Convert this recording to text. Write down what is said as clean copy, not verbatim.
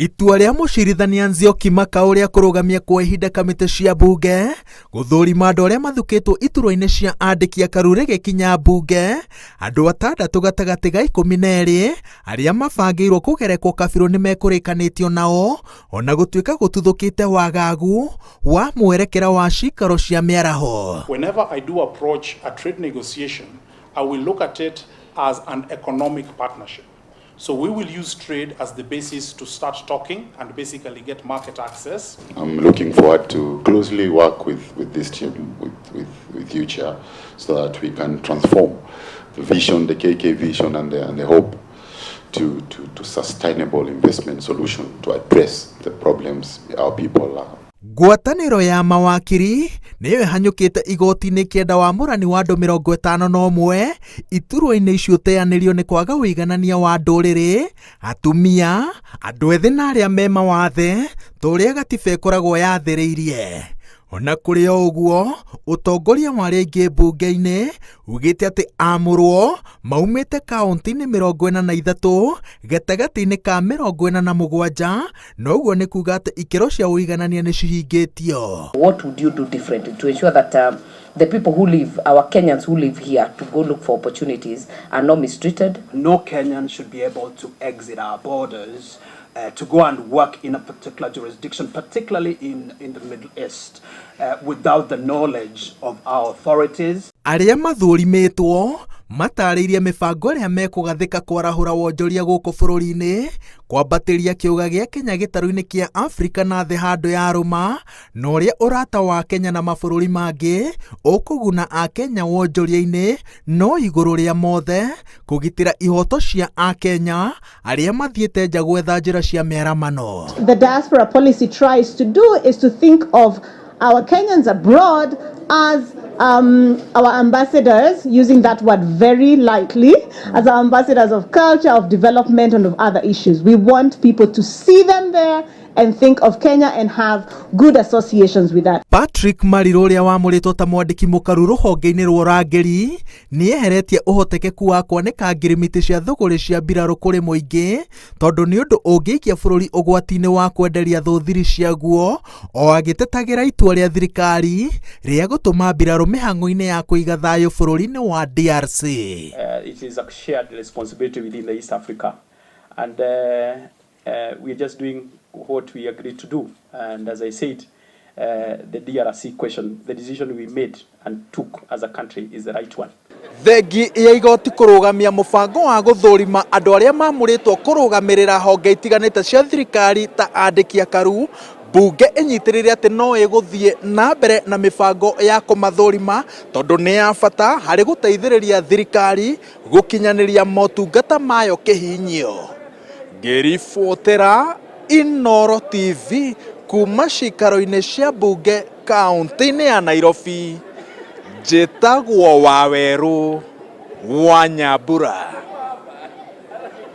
Itua rĩa mũcirithania Nzioki Makau rĩa kũrũgamia kwa ihinda kamĩtĩ cia mbunge gũthũrima andũ arĩa mathukĩtwo iturwa-inĩ cia andĩki akaru rĩgĩkinya mbunge, andũ atandatũ gatagatĩ ga 12 arĩa mabangĩirwo kũgerekwo kabirũ nĩ mekũrĩkanĩtio nao ona gũtuĩka gũtuthũkĩte wagagu wa mwerekera wa cikaro cia mĩaraho. Whenever I do approach a trade negotiation, I will look at it as an economic partnership. So we will use trade as the basis to start talking and basically get market access. I'm looking forward to closely work with this team, with you, Chair, so that we can transform the vision, the KK vision and the hope to sustainable investment solution to address the problems our people are. Ngwatanĩro ya mawakiri nĩyo ĩhanyũkĩte igoti-inĩ kĩenda wamũrani wa andũ 51 iturwa-inĩ icio ũteanĩrio nĩ kwaga ũiganania wa ndũrĩrĩ, atumia, andũ ethĩ na arĩa me mawathe ta ũrĩa gatiba ĩkoragwo yathĩrĩirie. Ona kũrĩ o ũguo, ũtongoria wa arĩa aingĩ mbunge-inĩ ugĩte atĩ amũrwo maumĩte kaunti-inĩ 43 gatagatĩ-inĩ ka 47, na ũguo nĩ kuga atĩ ikĩro cia ũiganania nĩ cihingĩtio. What would you do differently to ensure that the people who live, our Kenyans who live here to go look for opportunities are not mistreated? No Kenyan should be able to exit our borders to go and work in a particular jurisdiction, particularly in the Middle East, without the knowledge of our authorities. Arĩa mathũrimĩtwo matarĩirie mĩbango ĩrĩa mekũgathĩka kwarahũra wonjoria gũkũ bũrũri-inĩ, kwambatĩria kĩũga gĩa Kenya gĩtarũ-inĩ kĩa Afrika na thĩ handũ ya rũma, na ũrĩa ũrata wa Kenya na mabũrũri mangĩ ũkũguna akenya wonjoria-inĩ, no igũrũ rĩa mothe kũgitĩra ihoto cia akenya arĩa mathiĩte nja gwetha njĩra cia mĩaramano. The diaspora policy tries to do is to think of our Kenyans abroad as our ambassadors, using that word very lightly, as our ambassadors of culture, of development, and of other issues. We want people to see them there and think of Kenya and have good associations with that. Patrick Mariru, ũrĩa wamũrĩtwo ta mwandĩki mũkaru rũhonge-inĩ rwa ũrangĩri, nĩ eheretie ũhotekeku wa kwanĩka ngirimiti cia thũgũrĩ cia mbirarũ kũrĩ mũingĩ, tondũ nĩ ũndũ ũngĩikia bũrũri ũgwati-inĩ wa kwenderia thũ thiri ciaguo, o agĩtetagĩra itua rĩa thirikari rĩa gũtũma mbirarũ mĩhang'o-inĩ ya kũiga thayũ bũrũri-inĩ wa DRC. It is a shared responsibility within the East Africa. And we're just doing what we agreed to do. And as I said, the DRC question, the decision we made and took as a country is the right one. Thengi ya igoti kũrũgamia mũbango wa gũthũrima andũ arĩa mamũrĩtwo kũrũgamĩrĩra honge itiganĩte cia thirikari ta andĩki akaru, mbunge ĩnyitĩrĩire atĩ no ĩgũthiĩ na mbere na mĩbango ya kũmathũrima tondũ nĩ ya bata harĩ gũteithĩrĩria thirikari gũkinyanĩria motungata mayo kĩhinyio. Ngĩribotera Inooro TV kuma cikaro-inĩ cia mbunge kaunti-inĩ ya Nairobi, njĩtagwo Wawerũ wa Nyambura.